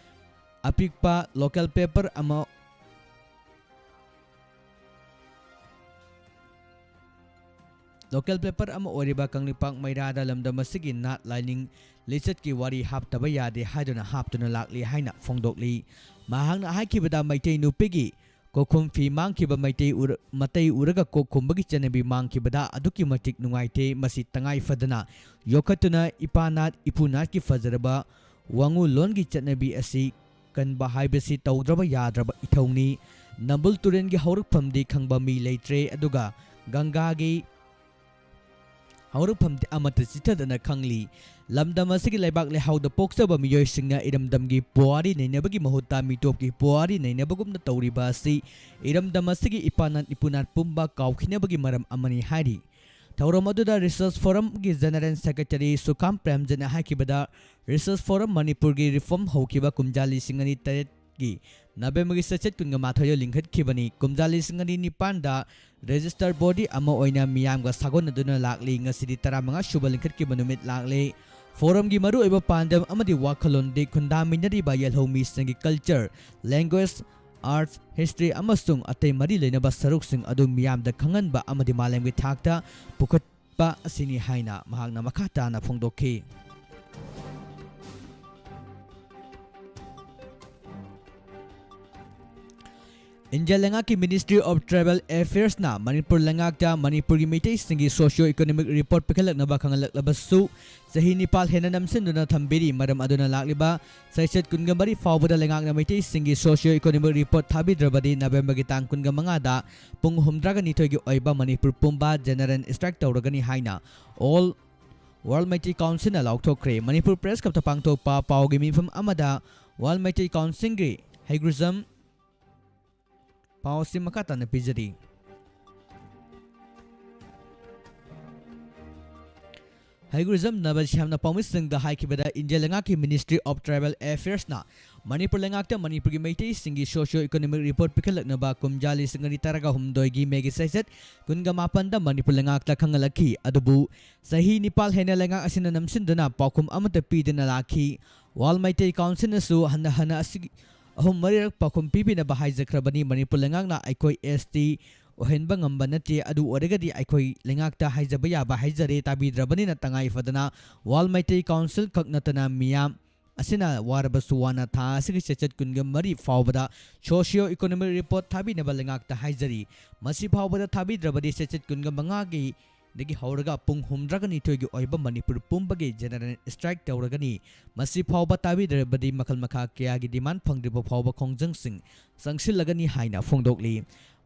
ꯑꯄꯤꯛꯄ ꯂꯣꯀꯦꯜ ꯄꯦꯄꯔ ꯑꯃ ꯂꯣꯀꯦꯜ ꯄꯦꯄꯔ ꯑꯃ ꯑꯣꯏꯔꯤꯕ ꯀꯪꯂꯩꯄꯥꯛ ꯃꯩꯔꯥꯗ ꯂꯝꯗꯝ ꯑꯁꯤꯒꯤ ꯅꯥꯠ ꯂꯥꯏꯅꯤꯡ ꯂꯤꯆꯠꯀꯤ ꯋꯥꯔꯤ ꯍꯥꯞꯇꯕ ꯌꯥꯗꯦ ꯍꯥꯏꯗꯨꯅ ꯍꯥꯞꯇꯨꯅ ꯂꯥꯛꯂꯤ ꯍꯥꯏꯅ ꯐꯣꯡꯗꯣꯛꯂꯤ꯫ ꯃꯍꯥꯛꯅ ꯍꯥꯏꯈꯤꯕꯗ ꯃꯩꯇꯩ ꯅꯨꯄꯤꯒꯤ ꯀꯣꯛꯈꯨꯝ ꯐꯤ ꯃꯥꯡꯈꯤꯕ ꯃꯩꯇꯩ ꯎꯔ-, ꯃꯇꯩ ꯎꯔꯒ ꯀꯣꯛ ꯈꯨꯝꯕꯒꯤ ꯆꯠꯅꯕꯤ ꯃꯥꯡꯈꯤꯕꯗ ꯑꯗꯨꯛꯀꯤ ꯃꯇꯤꯛ ꯅꯨꯡꯉꯥꯏꯇꯦ꯫ ꯃꯁꯤ ꯇꯉꯥꯏ ꯐꯗꯅ ꯌꯣꯛꯈꯠꯇꯨꯅ ꯏꯄꯥ ꯅꯥꯠ ꯏꯄꯨ ꯅꯥꯠꯀꯤ ꯐꯖꯔꯕ ꯋꯥꯉꯨ ꯂꯣꯟꯒꯤ ꯆꯠꯅꯕꯤ ꯑꯁꯤ ꯀꯟꯕ ꯍꯥꯏꯕꯁꯤ ꯇꯧꯗ꯭ꯔꯕ ꯌꯥꯗ꯭ꯔꯕ ꯏꯊꯧꯅꯤ꯫ ꯅꯝꯕꯨꯜ ꯇꯨꯔꯦꯜꯒꯤ ꯍꯧꯔꯛꯐꯝꯗꯤ ꯈꯪꯕ ꯃꯤ ꯂꯩꯇ꯭ꯔꯦ, ꯑꯗꯨꯒ ꯒꯪꯒꯥꯒꯤ ꯍꯧꯔꯛꯐꯝꯗꯤ ꯑꯃꯠꯇ ꯆꯤꯊꯗꯅ ꯈꯪꯂꯤ꯫ ꯂꯝꯗꯝ ꯑꯁꯤꯒꯤ ꯂꯩꯕꯥꯛ ꯂꯩꯍꯥꯎꯗ ꯄꯣꯛꯆꯕ ꯃꯤꯑꯣꯏꯁꯤꯡꯅ ꯏꯔꯝꯗꯝꯒꯤ ꯄꯨꯋꯥꯔꯤ ꯅꯩꯅꯕꯒꯤ ꯃꯍꯨꯠꯇ ꯃꯤꯇꯣꯞꯀꯤ ꯄꯨꯋꯥꯔꯤ ꯅꯩꯅꯕꯒꯨꯝꯅ ꯇꯧꯔꯤꯕ ꯑꯁꯤ ꯏꯔꯝꯗꯝ ꯑꯁꯤꯒꯤ ꯏꯄꯥ ꯅꯥꯠ ꯏꯄꯨ ꯅꯥꯠ ꯄꯨꯝꯕ ꯀꯥꯎꯈꯤꯅꯕꯒꯤ ꯃꯔꯝ ꯑꯃꯅꯤ ꯍꯥꯏꯔꯤ꯫ ꯊꯧꯔꯝ ꯑꯗꯨꯗ Research Forumꯒꯤ General Secretary ꯁꯨꯈꯥꯝ ꯄ꯭ꯔꯦꯝꯖꯤꯠꯅ ꯍꯥꯏꯈꯤꯕꯗ, Research Forum ꯃꯅꯤꯄꯨꯔꯒꯤ ꯔꯤꯐꯣꯔꯝ ꯍꯧꯈꯤꯕ ꯀꯨꯝꯖꯥ ꯂꯤꯁꯤꯡ ꯑꯅꯤ ꯇꯔꯦꯠꯀꯤ ꯅꯕꯦꯝꯕꯔꯒꯤ ꯆꯩꯆꯠ ꯀꯨꯟꯒ ꯃꯥꯊꯣꯏꯗ ꯂꯤꯡꯈꯠꯈꯤꯕꯅꯤ꯫ ꯀꯨꯝꯖꯥ ꯂꯤꯁꯤꯡ ꯑꯅꯤ ꯅꯤꯄꯥꯟꯗ registered body ꯑꯃ ꯑꯣꯏꯅ ꯃꯤꯌꯥꯝꯒ ꯁꯥꯒꯣꯟꯅꯗꯨꯅ ꯂꯥꯛꯂꯤ꯫ ꯉꯁꯤꯗꯤ ꯇꯔꯥꯃꯉꯥ ꯁꯨꯕ ꯂꯤꯡꯈꯠꯈꯤꯕ ꯅꯨꯃꯤꯠ ꯂꯥꯛꯂꯤ꯫ Forumꯒꯤ ꯃꯔꯨꯑꯣꯏꯕ ꯄꯥꯟꯗꯝ ꯑꯃꯗꯤ ꯋꯥꯈꯜꯂꯣꯟꯗꯤ ꯈꯨꯟꯗꯥꯃꯤꯟꯅꯔꯤꯕ ꯌꯦꯜꯍꯧꯃꯤꯁꯤꯡꯒꯤ culture, language, arts, history ꯑꯃꯁꯨꯡ ꯑꯇꯩ ꯃꯔꯤ ꯂꯩꯅꯕ ꯁꯔꯨꯛꯁꯤꯡ ꯑꯗꯨ ꯃꯤꯌꯥꯝꯗ ꯈꯪꯍꯟꯕ ꯑꯃꯗꯤ ꯃꯥꯂꯦꯝꯒꯤ ꯊꯥꯛꯇ ꯄꯨꯈꯠꯄ ꯑꯁꯤꯅꯤ ꯍꯥꯏꯅ ꯃꯍꯥꯛꯅ ꯃꯈꯥ ꯇꯥꯅ ꯐꯣꯡꯗꯣꯛꯈꯤ꯫ ꯏꯟꯗꯤꯌꯥ ꯂꯩꯉꯥꯛꯀꯤ Ministry of Tribal Affairsꯅ ꯃꯅꯤꯄꯨꯔ ꯂꯩꯉꯥꯛꯇ ꯃꯅꯤꯄꯨꯔꯒꯤ ꯃꯩꯇꯩꯁꯤꯡꯒꯤ socio economic report ꯄꯤꯈꯠꯂꯛꯅꯕ ꯈꯪꯍꯜꯂꯛꯂꯕꯁꯨ, ꯆꯍꯤ ꯅꯤꯄꯥꯜ ꯍꯦꯟꯅ ꯅꯝꯁꯤꯟꯗꯨꯅ ꯊꯝꯕꯤꯔꯤ꯫ ꯃꯔꯝ ꯑꯗꯨꯅ ꯂꯥꯛꯂꯤꯕ ꯆꯩꯆꯠ ꯀꯨꯟꯒ ꯃꯔꯤ ꯐꯥꯎꯕꯗ ꯂꯩꯉꯥꯛꯅ ꯃꯩꯇꯩꯁꯤꯡꯒꯤ socio economic report ꯊꯥꯕꯤꯗ꯭ꯔꯕꯗꯤ ꯅꯕꯦꯝꯕꯔꯒꯤ ꯇꯥꯡ ꯀꯨꯟꯒ ꯃꯉꯥꯗ ꯄꯨꯡ ꯍꯨꯝꯗ꯭ꯔꯥꯒ ꯅꯤꯊꯣꯏꯒꯤ ꯑꯣꯏꯕ ꯃꯅꯤꯄꯨꯔ ꯄꯨꯝꯕ general strike ꯇꯧꯔꯒꯅꯤ ꯍꯥꯏꯅ All World Meitei Councilꯅ ꯂꯥꯎꯊꯣꯛꯈ꯭ꯔꯦ꯫ Manipur Press Clubꯇ ꯄꯥꯡꯊꯣꯛꯄ ꯄꯥꯎꯒꯤ ꯃꯤꯐꯝ ꯑꯃꯗ ꯋꯥꯔꯜ ꯃꯩꯇꯩ ꯀꯥꯎꯟꯁꯤꯜꯒꯤ ꯍꯩꯒ꯭ꯔꯨꯖꯝ ꯄꯥꯎ ꯑꯁꯤ ꯃꯈꯥ ꯇꯥꯅ ꯄꯤꯖꯔꯤ꯫ ꯍꯩꯒ꯭ꯔꯨꯖꯝ ꯅꯕꯁ꯭ꯌꯥꯝꯅ ꯄꯥꯎꯃꯤꯁꯤꯡꯗ ꯍꯥꯏꯈꯤꯕꯗ, ꯏꯟꯗꯤꯌꯥ ꯂꯩꯉꯥꯛꯀꯤ Ministry of Tribal Affairsꯅ ꯃꯅꯤꯄꯨꯔ ꯂꯩꯉꯥꯛꯇ ꯃꯅꯤꯄꯨꯔꯒꯤ ꯃꯩꯇꯩꯁꯤꯡꯒꯤ socio economic report ꯄꯤꯈꯠꯂꯛꯅꯕ ꯀꯨꯝꯖꯥ ꯂꯤꯁꯤꯡ ꯑꯅꯤ ꯇꯔꯥꯒ ꯍꯨꯝꯗꯣꯏꯒꯤ ꯃꯦꯒꯤ ꯆꯩꯆꯠ ꯀꯨꯟꯒ ꯃꯥꯄꯟꯗ ꯃꯅꯤꯄꯨꯔ ꯂꯩꯉꯥꯛꯇ ꯈꯪꯍꯜꯂꯛꯈꯤ꯫ ꯑꯗꯨꯕꯨ ꯆꯍꯤ ꯅꯤꯄꯥꯜ ꯍꯦꯟꯅ ꯂꯩꯉꯥꯛ ꯑꯁꯤꯅ ꯅꯝꯁꯤꯟꯗꯨꯅ ꯄꯥꯎꯈꯨꯝ ꯑꯃꯠꯇ ꯄꯤꯗꯅ ꯂꯥꯛꯈꯤ꯫ ꯋꯥꯔꯜ ꯃꯩꯇꯩ ꯀꯥꯎꯟꯁꯤꯜꯅꯁꯨ ꯍꯟꯅ ꯍꯟꯅ ꯑꯁꯤꯒꯤ ꯑꯍꯨꯝ ꯃꯔꯤꯔꯛ ꯄꯥꯎꯈꯨꯝ ꯄꯤꯕꯤꯅꯕ ꯍꯥꯏꯖꯈ꯭ꯔꯕꯅꯤ꯫ ꯃꯅꯤꯄꯨꯔ ꯂꯩꯉꯥꯛꯅ ꯑꯩꯈꯣꯏ S T ꯑꯣꯏꯍꯟꯕ ꯉꯝꯕ ꯅꯠꯇꯦ꯫ ꯑꯗꯨ ꯑꯣꯏꯔꯒꯗꯤ ꯑꯩꯈꯣꯏ ꯂꯩꯉꯥꯛꯇ ꯍꯥꯏꯖꯕ ꯌꯥꯕ ꯍꯥꯏꯖꯔꯦ, ꯇꯥꯕꯤꯗ꯭ꯔꯕꯅꯤꯅ ꯇꯉꯥꯏ ꯐꯗꯅ ꯋꯥꯔꯜ ꯃꯩꯇꯩ ꯀꯥꯎꯟꯁꯤꯜ ꯈꯛ ꯅꯠꯇꯅ ꯃꯤꯌꯥꯝ ꯑꯁꯤꯅ ꯋꯥꯔꯕꯁꯨ ꯋꯥꯅ ꯊꯥ ꯑꯁꯤꯒꯤ ꯆꯩꯆꯠ ꯀꯨꯟꯒ ꯃꯔꯤ ꯐꯥꯎꯕꯗ socio economic report ꯊꯥꯕꯤꯅꯕ ꯂꯩꯉꯥꯛꯇ ꯍꯥꯏꯖꯔꯤ꯫ ꯃꯁꯤ ꯐꯥꯎꯕꯗ ꯊꯥꯕꯤꯗ꯭ꯔꯕꯗꯤ ꯆꯩꯆꯠ ꯀꯨꯟꯒ ꯃꯉꯥꯒꯤ ꯗꯒꯤ ꯍꯧꯔꯒ ꯄꯨꯡ ꯍꯨꯝꯗ꯭ꯔꯥꯒ ꯅꯤꯊꯣꯏꯒꯤ ꯑꯣꯏꯕ ꯃꯅꯤꯄꯨꯔ ꯄꯨꯝꯕꯒꯤ general strike ꯇꯧꯔꯒꯅꯤ꯫ ꯃꯁꯤ ꯐꯥꯎꯕ ꯇꯥꯕꯤꯗ꯭ꯔꯕꯗꯤ ꯃꯈꯜ ꯃꯈꯥ ꯀꯌꯥꯒꯤ demand ꯐꯪꯗ꯭ꯔꯤꯕ ꯐꯥꯎꯕ ꯈꯣꯡꯖꯪꯁꯤꯡ ꯆꯪꯁꯤꯜꯂꯒꯅꯤ ꯍꯥꯏꯅ ꯐꯣꯡꯗꯣꯛꯂꯤ꯫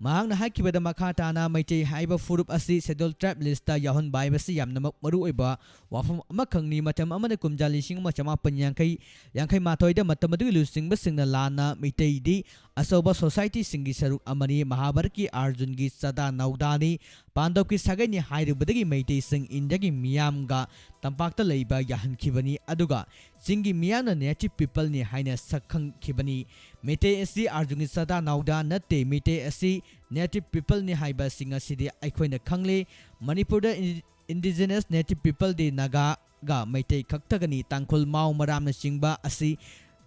ꯃꯍꯥꯛꯅ ꯍꯥꯏꯈꯤꯕꯗ, ꯃꯈꯥ ꯇꯥꯅ ꯃꯩꯇꯩ ꯍꯥꯏꯕ ꯐꯨꯔꯨꯞ ꯑꯁꯤ schedule tribe listꯇ ꯌꯥꯎꯍꯟꯕ ꯍꯥꯏꯕꯁꯤ ꯌꯥꯝꯅꯃꯛ ꯃꯔꯨꯑꯣꯏꯕ ꯋꯥꯐꯝ ꯑꯃꯈꯛꯅꯤ꯫ ꯃꯇꯝ ꯑꯃꯗ ꯀꯨꯝꯖꯥ ꯂꯤꯁꯤꯡ ꯑꯃ ꯆꯃꯥꯄꯟ ꯌꯥꯡꯈꯩ, ꯌꯥꯡꯈꯩ ꯃꯥꯊꯣꯏꯗ ꯃꯇꯝ ꯑꯗꯨꯒꯤ ꯂꯨꯆꯤꯡꯕꯁꯤꯡꯅ ꯂꯥꯟꯅ ꯃꯩꯇꯩꯗꯤ ꯑꯆꯧꯕ societyꯁꯤꯡꯒꯤ ꯁꯔꯨꯛ ꯑꯃꯅꯤ꯫ ꯃꯍꯥꯚꯥꯔꯠꯀꯤ ꯑꯔꯖꯨꯟꯒꯤ ꯆꯥꯗꯥ ꯅꯧꯗꯥꯅꯤ꯫ ꯄꯥꯟꯗꯕꯀꯤ ꯁꯥꯒꯩꯅꯤ ꯍꯥꯏꯔꯨꯕꯗꯒꯤ ꯃꯩꯇꯩꯁꯤꯡ ꯏꯟꯗꯤꯌꯥꯒꯤ ꯃꯤꯌꯥꯝꯒ ꯇꯝꯄꯥꯛꯇ ꯂꯩꯕ ꯌꯥꯍꯟꯈꯤꯕꯅꯤ, ꯑꯗꯨꯒ ꯆꯤꯡꯒꯤ ꯃꯤꯌꯥꯝꯅ native peopleꯅꯤ ꯍꯥꯏꯅ ꯁꯛ ꯈꯪꯈꯤꯕꯅꯤ꯫ ꯃꯩꯇꯩ ꯑꯁꯤ ꯑꯥꯔꯖꯨꯟꯒꯤ ꯆꯥꯗꯥ ꯅꯥꯎꯗꯥ ꯅꯠꯇꯦ, ꯃꯩꯇꯩ ꯑꯁꯤ native peopleꯅꯤ ꯍꯥꯏꯕ ꯑꯁꯤ ꯉꯁꯤꯗꯤ ꯑꯩꯈꯣꯏꯅ ꯈꯪꯂꯦ꯫ ꯃꯅꯤꯄꯨꯔꯗ indi-, indigenous native peopleꯗꯤ ꯅꯥꯒꯥꯒ ꯃꯩꯇꯩ ꯈꯛꯇꯒꯅꯤ꯫ ꯇꯥꯡꯈꯨꯜ, ꯃꯥꯎ, ꯃꯔꯥꯝꯅꯆꯤꯡꯕ ꯑꯁꯤ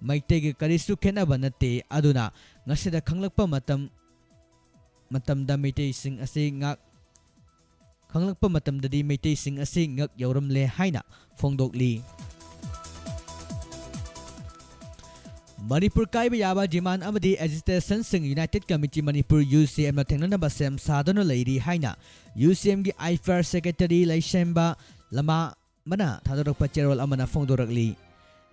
ꯃꯩꯇꯩꯒ ꯀꯔꯤꯁꯨ ꯈꯦꯠꯅꯕ ꯅꯠꯇꯦ꯫ ꯑꯗꯨꯅ ꯉꯁꯤꯗ ꯈꯪꯂꯛꯄ ꯃꯇꯝ, ꯃꯇꯝꯗ ꯃꯩꯇꯩꯁꯤꯡ ꯑꯁꯤ ꯉꯥꯛ ꯈꯪꯂꯛꯄ ꯃꯇꯝꯗꯗꯤ ꯃꯩꯇꯩꯁꯤꯡ ꯑꯁꯤ ꯉꯛ ꯌꯧꯔꯝꯂꯦ ꯍꯥꯏꯅ ꯐꯣꯡꯗꯣꯛꯂꯤ꯫ ꯃꯅꯤꯄꯨꯔ ꯀꯥꯏꯕ ꯌꯥꯕ demand ꯑꯃꯗꯤ agitationꯁꯤꯡ United Committee ꯃꯅꯤꯄꯨꯔ, UCMꯅ ꯊꯦꯡꯅꯅꯕ ꯁꯦꯝ ꯁꯥꯗꯨꯅ ꯂꯩꯔꯤ ꯍꯥꯏꯅ UCMꯒꯤ IFR secretary ꯂꯩꯁꯦꯝꯕ ꯂꯃꯥ ꯑꯃꯅ ꯊꯥꯗꯣꯔꯛꯄ ꯆꯦꯔꯣꯜ ꯑꯃꯅ ꯐꯣꯡꯗꯣꯔꯛꯂꯤ꯫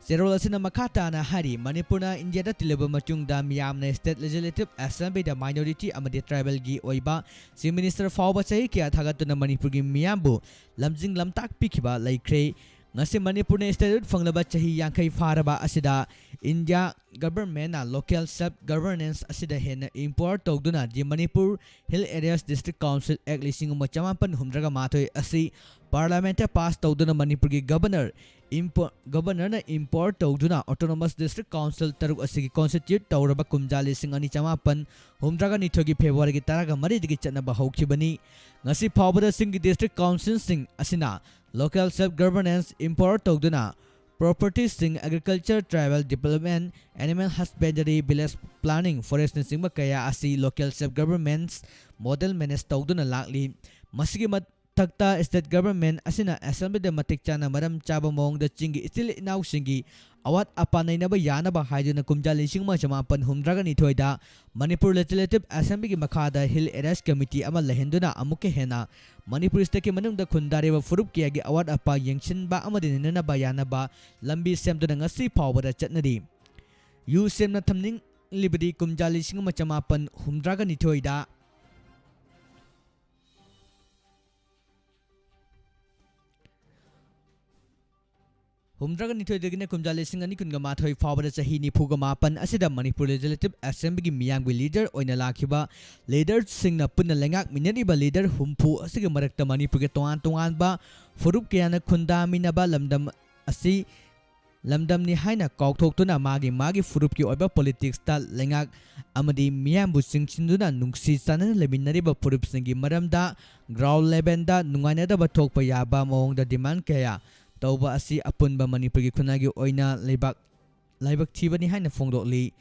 ꯆꯦꯔꯣꯜ ꯑꯁꯤꯅ ꯃꯈꯥ ꯇꯥꯅ ꯍꯥꯏꯔꯤ, ꯃꯅꯤꯄꯨꯔꯅ ꯏꯟꯗꯤꯌꯥꯗ ꯇꯤꯜꯂꯕ ꯃꯇꯨꯡꯗ ꯃꯤꯌꯥꯝꯅ state legislative assemblyꯗ minority ꯑꯃꯗꯤ tribalꯒꯤ ꯑꯣꯏꯕ Chief Minister ꯐꯥꯎꯕ ꯆꯍꯤ ꯀꯌꯥ ꯊꯥꯒꯠꯇꯨꯅ ꯃꯅꯤꯄꯨꯔꯒꯤ ꯃꯤꯌꯥꯝꯕꯨ ꯂꯝꯖꯤꯡ ꯂꯝꯇꯥꯛ ꯄꯤꯈꯤꯕ ꯂꯩꯈ꯭ꯔꯦ꯫ ꯉꯁꯤ ꯃꯅꯤꯄꯨꯔꯅ statehood ꯐꯪꯂꯕ ꯆꯍꯤ ꯌꯥꯡꯈꯩ ꯐꯥꯔꯕ ꯑꯁꯤꯗ India governmentꯅ local self governance ꯑꯁꯤꯗ ꯍꯦꯟꯅ empower ꯇꯧꯗꯨꯅ the Manipur Hill Areas District Council Act ꯂꯤꯁꯤꯡ ꯑꯃ ꯆꯃꯥꯄꯟ ꯍꯨꯝꯗ꯭ꯔꯥꯒ ꯃꯥꯊꯣꯏ ꯑꯁꯤ parliamentꯇ pass ꯇꯧꯗꯨꯅ ꯃꯅꯤꯄꯨꯔꯒꯤ governor impo-, governorꯅ empower ꯇꯧꯗꯨꯅ autonomous district council ꯇꯔꯨꯛ ꯑꯁꯤꯒꯤ constitute ꯇꯧꯔꯕ ꯀꯨꯝꯖꯥ ꯂꯤꯁꯤꯡ ꯑꯅꯤ ꯆꯃꯥꯄꯟ ꯍꯨꯝꯗ꯭ꯔꯥꯒ ꯅꯤꯊꯣꯏꯒꯤ Februaryꯒꯤ ꯇꯔꯥꯒ ꯃꯔꯤꯗꯒꯤ ꯆꯠꯅꯕ ꯍꯧꯈꯤꯕꯅꯤ꯫ ꯉꯁꯤ ꯐꯥꯎꯕꯗ ꯆꯤꯡꯒꯤ district councilꯁꯤꯡ ꯑꯁꯤꯅ local self governance empower ꯇꯧꯗꯨꯅ propertyꯁꯤꯡ, agriculture, tribal development, animal husbandry, village planning, forestꯅꯆꯤꯡꯕ ꯀꯌꯥ ꯑꯁꯤ local self governance model manage ꯇꯧꯗꯨꯅ ꯂꯥꯛꯂꯤ꯫ ꯃꯁꯤꯒꯤ ꯃꯊꯛꯇ state government ꯑꯁꯤꯅ assemblyꯗ ꯃꯇꯤꯛ ꯆꯥꯅ ꯃꯔꯝ ꯆꯥꯕ ꯃꯑꯣꯡꯗ ꯆꯤꯡꯒꯤ ꯏꯆꯤꯜ ꯏꯅꯥꯎꯁꯤꯡꯒꯤ ꯑꯋꯥꯠ ꯑꯄꯥ ꯅꯩꯅꯕ ꯌꯥꯅꯕ ꯍꯥꯏꯗꯨꯅ ꯀꯨꯝꯖꯥ ꯂꯤꯁꯤꯡ ꯑꯃ ꯆꯃꯥꯄꯟ ꯍꯨꯝꯗ꯭ꯔꯥꯒ ꯅꯤꯊꯣꯏꯗ ꯃꯅꯤꯄꯨꯔ Legislative Assemblyꯒꯤ ꯃꯈꯥꯗ Hill Areas Committee ꯑꯃ ꯂꯩꯍꯟꯗꯨꯅ ꯑꯃꯨꯛꯀ ꯍꯦꯟꯅ ꯃꯅꯤꯄꯨꯔ stateꯀꯤ ꯃꯅꯨꯡꯗ ꯈꯨꯟꯗꯥꯔꯤꯕ ꯐꯨꯔꯨꯞ ꯀꯌꯥꯒꯤ ꯑꯋꯥꯠ ꯑꯄꯥ ꯌꯦꯡꯁꯤꯟꯕ ꯑꯃꯗꯤ ꯅꯩꯅꯅꯕ ꯌꯥꯅꯕ ꯂꯝꯕꯤ ꯁꯦꯝꯗꯨꯅ ꯉꯁꯤ ꯐꯥꯎꯕꯗ ꯆꯠꯅꯔꯤ꯫ ꯌꯨ ꯁꯦꯝꯅ ꯊꯝꯅꯤꯡꯂꯤꯕꯗꯤ ꯀꯨꯝꯖꯥ ꯂꯤꯁꯤꯡ ꯑꯃ ꯆꯃꯥꯄꯟ ꯍꯨꯝꯗ꯭ꯔꯥꯒ ꯅꯤꯊꯣꯏꯗ ꯍꯨꯝꯗ꯭ꯔꯥꯒ ꯅꯤꯊꯣꯏꯗꯒꯤꯅ ꯀꯨꯝꯖꯥ ꯂꯤꯁꯤꯡ ꯑꯅꯤ ꯀꯨꯟꯒ ꯃꯥꯊꯣꯏ ꯐꯥꯎꯕꯗ ꯆꯍꯤ ꯅꯤꯐꯨꯒ ꯃꯥꯄꯟ ꯑꯁꯤꯗ ꯃꯅꯤꯄꯨꯔ Legislative Assemblyꯒꯤ ꯃꯤꯌꯥꯝꯒꯤ leader ꯑꯣꯏꯅ ꯂꯥꯛꯈꯤꯕ leaderꯁꯤꯡꯅ ꯄꯨꯟꯅ ꯂꯩꯉꯥꯛꯃꯤꯟꯅꯔꯤꯕ leader ꯍꯨꯝꯐꯨ ꯑꯁꯤꯒꯤ ꯃꯔꯛꯇ ꯃꯅꯤꯄꯨꯔꯒꯤ ꯇꯣꯉꯥꯟ ꯇꯣꯉꯥꯟꯕ ꯐꯨꯔꯨꯞ ꯀꯌꯥꯅ ꯈꯨꯟꯗꯥꯃꯤꯟꯅꯕ ꯂꯝꯗꯝ ꯑꯁꯤ ꯂꯝꯗꯝꯅꯤ ꯍꯥꯏꯅ ꯀꯥꯎꯊꯣꯛꯇꯨꯅ ꯃꯥꯒꯤ ꯃꯥꯒꯤ ꯐꯨꯔꯨꯞꯀꯤ ꯑꯣꯏꯕ politicsꯇ ꯂꯩꯉꯥꯛ ꯑꯃꯗꯤ ꯃꯤꯌꯥꯝꯕꯨ ꯆꯤꯡꯁꯤꯟꯗꯨꯅ ꯅꯨꯡꯁꯤ ꯆꯥꯟꯅꯅ ꯂꯩꯃꯤꯟꯅꯔꯤꯕ ꯐꯨꯔꯨꯞꯁꯤꯡꯒꯤ ꯃꯔꯝꯗ ground levelꯗ ꯅꯨꯡꯉꯥꯏꯅꯗꯕ ꯊꯣꯛꯄ ꯌꯥꯕ ꯃꯑꯣꯡꯗ demand ꯀꯌꯥ ꯇꯧꯕ ꯑꯁꯤ ꯑꯄꯨꯟꯕ ꯃꯅꯤꯄꯨꯔꯒꯤ ꯈꯨꯟꯅꯥꯏꯒꯤ ꯑꯣꯏꯅ ꯂꯩꯕꯥꯛ, ꯂꯥꯏꯕꯛ ꯊꯤꯕꯅꯤ ꯍꯥꯏꯅ ꯐꯣꯡꯗꯣꯛꯂꯤ꯫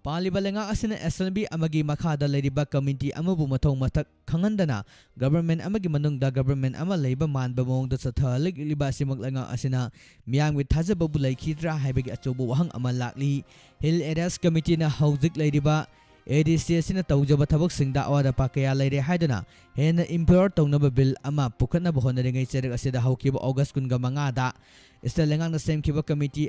ꯄꯥꯜꯂꯤꯕ ꯂꯩꯉꯥꯛ ꯑꯁꯤꯅ assembly ꯑꯃꯒꯤ ꯃꯈꯥꯗ ꯂꯩꯔꯤꯕ committee ꯑꯃꯕꯨ ꯃꯊꯧ ꯃꯊꯛ ꯈꯪꯍꯟꯗꯅ government ꯑꯃꯒꯤ ꯃꯅꯨꯡꯗ government ꯑꯃ ꯂꯩꯕ ꯃꯥꯟꯕ ꯃꯑꯣꯡꯗ ꯆꯠꯊꯍꯜꯂꯛꯂꯤꯕ ꯑꯁꯤꯃꯛ ꯂꯩꯉꯥꯛ ꯑꯁꯤꯅ ꯃꯤꯌꯥꯝꯒꯤ ꯊꯥꯖꯕꯕꯨ ꯂꯩꯈꯤꯗ꯭ꯔꯥ ꯍꯥꯏꯕꯒꯤ ꯑꯆꯧꯕ ꯋꯥꯍꯪ ꯑꯃ ꯂꯥꯛꯂꯤ꯫ Hill Areas Committeeꯅ ꯍꯧꯖꯤꯛ ꯂꯩꯔꯤꯕ ADC ꯑꯁꯤꯅ ꯇꯧꯖꯕ ꯊꯕꯛꯁꯤꯡꯗ ꯑꯋꯥꯠ ꯑꯄꯥ ꯀꯌꯥ ꯂꯩꯔꯦ ꯍꯥꯏꯗꯨꯅ ꯍꯦꯟꯅ empower ꯇꯧꯅꯕ bill ꯑꯃ ꯄꯨꯈꯠꯅꯕ ꯍꯣꯠꯅꯔꯤꯉꯩ ꯆꯩꯔꯛ ꯑꯁꯤꯗ ꯍꯧꯈꯤꯕ August ꯀꯨꯟꯒ ꯃꯉꯥꯗ state ꯂꯩꯉꯥꯛꯅ ꯁꯦꯝꯈꯤꯕ committee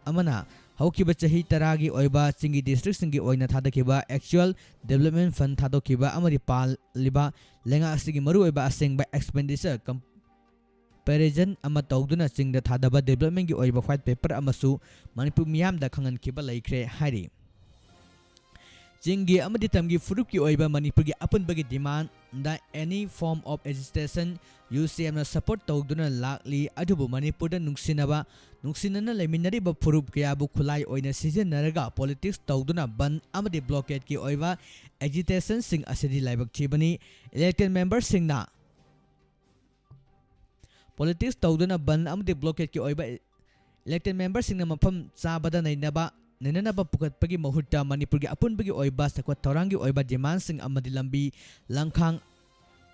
ꯑꯃꯅ ꯍꯧꯈꯤꯕ ꯆꯍꯤ ꯇꯔꯥꯒꯤ ꯑꯣꯏꯕ ꯆꯤꯡꯒꯤ districtꯁꯤꯡꯒꯤ ꯑꯣꯏꯅ ꯊꯥꯗꯈꯤꯕ actual development fund ꯊꯥꯗꯣꯛꯈꯤꯕ ꯑꯃꯗꯤ ꯄꯥꯜꯂꯤꯕ ꯂꯩꯉꯥꯛ ꯑꯁꯤꯒꯤ ꯃꯔꯨꯑꯣꯏꯕ ꯑꯁꯦꯡꯕ expenditure com-, Presentation ꯑꯃ ꯇꯧꯗꯨꯅ ꯆꯤꯡꯗ ꯊꯥꯗꯕ developmentꯀꯤ ꯑꯣꯏꯕ white paper ꯑꯃꯁꯨ ꯃꯅꯤꯄꯨꯔ ꯃꯤꯌꯥꯝꯗ ꯈꯪꯍꯟꯈꯤꯕ ꯂꯩꯈ꯭ꯔꯦ ꯍꯥꯏꯔꯤ꯫ ꯆꯤꯡꯒꯤ ꯑꯃꯗꯤ ꯇꯝꯒꯤ ꯐꯨꯔꯨꯞꯀꯤ ꯑꯣꯏꯕ ꯃꯅꯤꯄꯨꯔꯒꯤ ꯑꯄꯨꯟꯕꯒꯤ demandꯗ any form of agitation UCMꯅ support ꯇꯧꯗꯨꯅ ꯂꯥꯛꯂꯤ꯫ ꯑꯗꯨꯕꯨ ꯃꯅꯤꯄꯨꯔꯗ ꯅꯨꯡꯁꯤꯅꯕ, ꯅꯨꯡꯁꯤꯅꯅ ꯂꯩꯃꯤꯟꯅꯔꯤꯕ ꯐꯨꯔꯨꯞ ꯀꯌꯥꯕꯨ ꯈꯨꯠꯂꯥꯏ ꯑꯣꯏꯅ ꯁꯤꯖꯤꯟꯅꯔꯒ politics ꯇꯧꯗꯨꯅ ꯕꯟ ꯑꯃꯗꯤ blockadeꯀꯤ ꯑꯣꯏꯕ agitationꯁꯤꯡ ꯑꯁꯤꯗꯤ ꯂꯥꯏꯕꯛ ꯊꯤꯕꯅꯤ꯫ Elected memberꯁꯤꯡꯅ politics ꯇꯧꯗꯨꯅ ꯕꯟ ꯑꯃꯗꯤ blockadeꯀꯤ ꯑꯣꯏꯕ elected memberꯁꯤꯡꯅ ꯃꯐꯝ ꯆꯥꯕꯗ ꯅꯩꯅꯕ, ꯅꯩꯅꯅꯕ ꯄꯨꯈꯠꯄꯒꯤ ꯃꯍꯨꯠꯇ ꯃꯅꯤꯄꯨꯔꯒꯤ ꯑꯄꯨꯟꯕꯒꯤ ꯑꯣꯏꯕ ꯆꯥꯎꯈꯠ ꯊꯧꯔꯥꯡꯒꯤ ꯑꯣꯏꯕ demandꯁꯤꯡ ꯑꯃꯗꯤ ꯂꯝꯕꯤ, ꯂꯝꯈꯥꯡ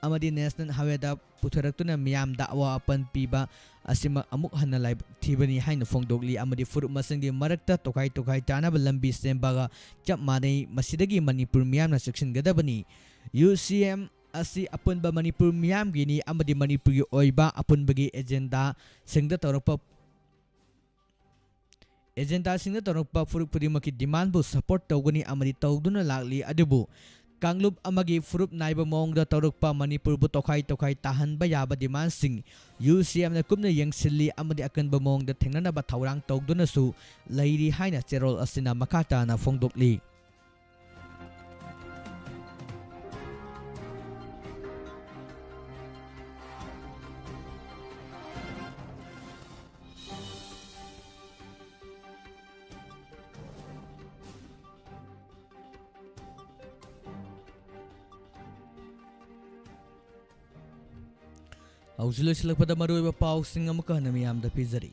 ꯑꯃꯗꯤ national highwayꯗ ꯄꯨꯊꯔꯛꯇꯨꯅ ꯃꯤꯌꯥꯝꯗ ꯑꯋꯥ ꯑꯄꯟ ꯄꯤꯕ ꯑꯁꯤꯃꯛ ꯑꯃꯨꯛ ꯍꯟꯅ ꯂꯥꯏꯕꯛ ꯊꯤꯕꯅꯤ ꯍꯥꯏꯅ ꯐꯣꯡꯗꯣꯛꯂꯤ꯫ ꯑꯃꯗꯤ ꯐꯨꯔꯨꯞ ꯃꯁꯦꯜꯒꯤ ꯃꯔꯛꯇ ꯇꯣꯈꯥꯏ ꯇꯣꯈꯥꯏ ꯇꯥꯅꯕ ꯂꯝꯕꯤ ꯁꯦꯝꯕꯒ ꯆꯞ ꯃꯥꯟꯅꯩ꯫ ꯃꯁꯤꯗꯒꯤ ꯃꯅꯤꯄꯨꯔ ꯃꯤꯌꯥꯝꯅ ꯆꯦꯛꯁꯤꯟꯒꯗꯕꯅꯤ꯫ UCM ꯑꯁꯤ ꯑꯄꯨꯟꯕ ꯃꯅꯤꯄꯨꯔ ꯃꯤꯌꯥꯝꯒꯤꯅꯤ ꯑꯃꯗꯤ ꯃꯅꯤꯄꯨꯔꯒꯤ ꯑꯣꯏꯕ ꯑꯄꯨꯟꯕꯒꯤ agendaꯁꯤꯡꯗ ꯇꯧꯔꯛꯄ, agendaꯁꯤꯡꯗ ꯇꯧꯔꯛꯄ ꯐꯨꯔꯨꯞ ꯈꯨꯗꯤꯡꯃꯛꯀꯤ demandꯕꯨ support ꯇꯧꯒꯅꯤ ꯑꯃꯗꯤ ꯇꯧꯗꯨꯅ ꯂꯥꯛꯂꯤ꯫ ꯑꯗꯨꯕꯨ ꯀꯥꯡꯂꯨꯞ ꯑꯃꯒꯤ ꯐꯨꯔꯨꯞ ꯅꯥꯏꯕ ꯃꯑꯣꯡꯗ ꯇꯧꯔꯛꯄ ꯃꯅꯤꯄꯨꯔꯕꯨ ꯇꯣꯈꯥꯏ ꯇꯣꯈꯥꯏ ꯇꯥꯍꯟꯕ ꯌꯥꯕ demandꯁꯤꯡ UCMꯅ ꯀꯨꯞꯅ ꯌꯦꯡꯁꯤꯜꯂꯤ ꯑꯃꯗꯤ ꯑꯀꯟꯕ ꯃꯑꯣꯡꯗ ꯊꯦꯡꯅꯅꯕ ꯊꯧꯔꯥꯡ ꯇꯧꯗꯨꯅꯁꯨ ꯂꯩꯔꯤ ꯍꯥꯏꯅ ꯆꯦꯔꯣꯜ ꯑꯁꯤꯅ ꯃꯈꯥ ꯇꯥꯅ ꯐꯣꯡꯗꯣꯛꯂꯤ꯫ ꯍꯧꯖꯤꯛ ꯂꯣꯏꯁꯤꯜꯂꯛꯄꯗ ꯃꯔꯨꯑꯣꯏꯕ ꯄꯥꯎꯁꯤꯡ ꯑꯃꯨꯛꯀ ꯍꯟꯅ ꯃꯤꯌꯥꯝꯗ ꯄꯤꯖꯔꯤ꯫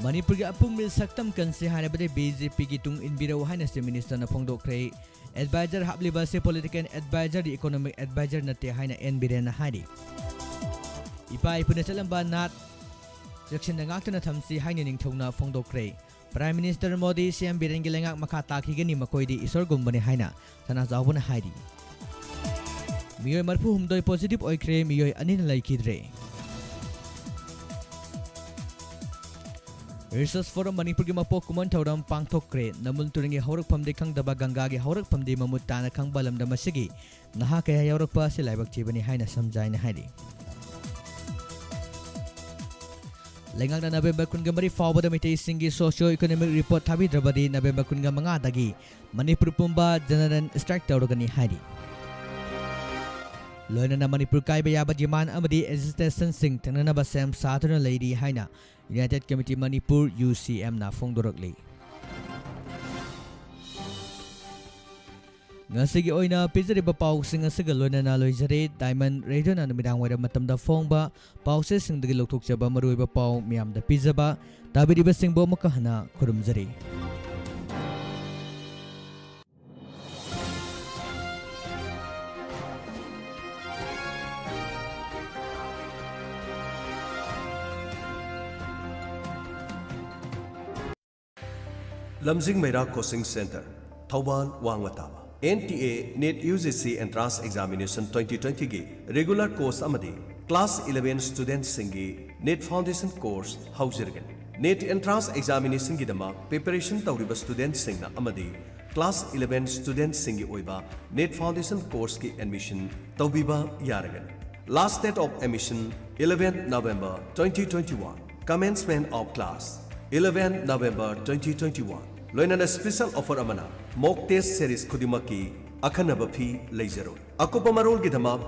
ꯃꯅꯤꯄꯨꯔꯒꯤ ꯑꯄꯨꯟꯕ ꯁꯛꯇꯝ ꯀꯟꯁꯤ ꯍꯥꯏꯔꯕꯗꯤ BJPꯒꯤ ꯇꯨꯡ ꯏꯟꯕꯤꯔꯛꯎ ꯍꯥꯏꯅ Chief Ministerꯅ ꯐꯣꯡꯗꯣꯛꯈ꯭ꯔꯦ꯫ Advisor ꯍꯥꯞꯂꯤꯕ ꯑꯁꯤ political advisorꯗꯤ economic advisor ꯅꯠꯇꯦ ꯍꯥꯏꯅ N ꯕꯤꯔꯦꯟꯅ ꯍꯥꯏꯔꯤ꯫ ꯏꯄꯥ ꯏꯄꯨꯅ ꯆꯠꯂꯝꯕ ꯅꯥꯠ ꯆꯦꯛꯁꯤꯟꯅ ꯉꯥꯛꯇꯨꯅ ꯊꯝꯁꯤ ꯍꯥꯏꯅ ꯅꯤꯡꯊꯧꯅ ꯐꯣꯡꯗꯣꯛꯈ꯭ꯔꯦ꯫ Prime Minister ꯃꯣꯗꯤ CM ꯕꯤꯔꯦꯟꯒꯤ ꯂꯩꯉꯥꯛ ꯃꯈꯥ ꯇꯥꯈꯤꯒꯅꯤ, ꯃꯈꯣꯏꯗꯤ ꯏꯁꯣꯔꯒꯨꯝꯕꯅꯤ ꯍꯥꯏꯅ ꯁꯅꯥꯖꯥꯎꯕꯅ ꯍꯥꯏꯔꯤ꯫ ꯃꯤꯑꯣꯏ ꯃꯔꯤꯐꯨ ꯍꯨꯝꯗꯣꯏ positive ꯑꯣꯏꯈ꯭ꯔꯦ, ꯃꯤꯑꯣꯏ ꯑꯅꯤꯅ ꯂꯩꯈꯤꯗ꯭ꯔꯦ꯫ Research for Manipur ꯒꯤ ꯃꯄꯣꯛ ꯀꯨꯝꯑꯣꯟ ꯊꯧꯔꯝ ꯄꯥꯡꯊꯣꯛꯈ꯭ꯔꯦ꯫ ꯅꯝꯕꯨꯜ ꯇꯨꯔꯦꯜꯒꯤ ꯍꯧꯔꯛꯐꯝꯗꯤ ꯈꯪꯗꯕ, ꯒꯪꯒꯥꯒꯤ ꯍꯧꯔꯛꯐꯝꯗꯤ ꯃꯃꯨꯠ ꯇꯥꯅ ꯈꯪꯕ ꯂꯝꯗꯝ ꯑꯁꯤꯒꯤ ꯅꯍꯥ ꯀꯌꯥ ꯌꯥꯎꯔꯛꯄ ꯑꯁꯤ ꯂꯥꯏꯕꯛ ꯊꯤꯕꯅꯤ ꯍꯥꯏꯅ ꯁꯝꯖꯥꯏꯅ ꯍꯥꯏꯔꯤ꯫ ꯂꯩꯉꯥꯛꯅ ꯅꯕꯦꯝꯕꯔ ꯀꯨꯟꯒ ꯃꯔꯤ ꯐꯥꯎꯕꯗ ꯃꯤꯇꯩꯁꯤꯡꯒꯤ socio economic report ꯊꯥꯕꯤꯗ꯭ꯔꯕꯗꯤ ꯅꯕꯦꯝꯕꯔ ꯀꯨꯟꯒ ꯃꯉꯥꯗꯒꯤ ꯃꯅꯤꯄꯨꯔ ꯄꯨꯝꯕ general strike ꯇꯧꯔꯒꯅꯤ ꯍꯥꯏꯔꯤ꯫ ꯂꯣꯏꯅꯅ ꯃꯅꯤꯄꯨꯔ ꯀꯥꯏꯕ ꯌꯥꯕ demand ꯑꯃꯗꯤ agitationꯁꯤꯡ ꯊꯦꯡꯅꯅꯕ ꯁꯦꯝ ꯁꯥꯗꯨꯅ ꯂꯩꯔꯤ ꯍꯥꯏꯅ United Committee Manipur, UCMꯅ ꯐꯣꯡꯗꯣꯔꯛꯂꯤ꯫ ꯉꯁꯤꯒꯤ ꯑꯣꯏꯅ ꯄꯤꯖꯔꯤꯕ ꯄꯥꯎꯁꯤꯡ ꯑꯁꯤꯒ ꯂꯣꯏꯅꯅ ꯂꯣꯏꯖꯔꯦ꯫ Diamond Radioꯅ ꯅꯨꯃꯤꯗꯥꯡ ꯋꯥꯏꯔꯝ ꯃꯇꯝꯗ ꯐꯣꯡꯕ ꯄꯥꯎꯆꯦꯁꯤꯡꯗꯒꯤ ꯂꯧꯊꯣꯛꯆꯕ ꯃꯔꯨꯑꯣꯏꯕ ꯄꯥꯎ ꯃꯤꯌꯥꯝꯗ ꯄꯤꯖꯕ꯫ ꯇꯥꯕꯤꯔꯤꯕꯁꯤꯡꯕꯨ ꯑꯃꯨꯛꯀ ꯍꯟꯅ ꯈꯨꯔꯨꯝꯖꯔꯤ꯫ ꯂꯝꯖꯤꯡ ꯃꯩꯔꯥ Coaching Centre, ꯊꯧꯕꯥꯜ, ꯋꯥꯡꯃ ꯇꯥꯕ꯫ NTA NEET UGC Entrance Examination twenty twentyꯒꯤ regular course ꯑꯃꯗꯤ class eleven studentꯁꯤꯡꯒꯤ NEET Foundation Course ꯍꯧꯖꯔꯒꯅꯤ꯫ NEET Entrance Examinationꯒꯤꯗꯃꯛ preparation ꯇꯧꯔꯤꯕ studentꯁꯤꯡꯅ ꯑꯃꯗꯤ class eleven studentꯁꯤꯡꯒꯤ ꯑꯣꯏꯕ NEET Foundation Courseꯀꯤ admission ꯇꯧꯕꯤꯕ ꯌꯥꯔꯒꯅꯤ꯫ Last date of admission eleven November twenty twenty-one. Commencement of class eleven November twenty twenty-one. ꯂꯣꯏꯅꯅ special offer ꯑꯃꯅ mock test series ꯈꯨꯗꯤꯡꯃꯛꯀꯤ ꯑꯈꯟꯅꯕ fee ꯂꯩꯖꯔꯣꯏ꯫ ꯑꯀꯨꯞꯄ ꯃꯔꯣꯜꯒꯤꯗꯃꯛ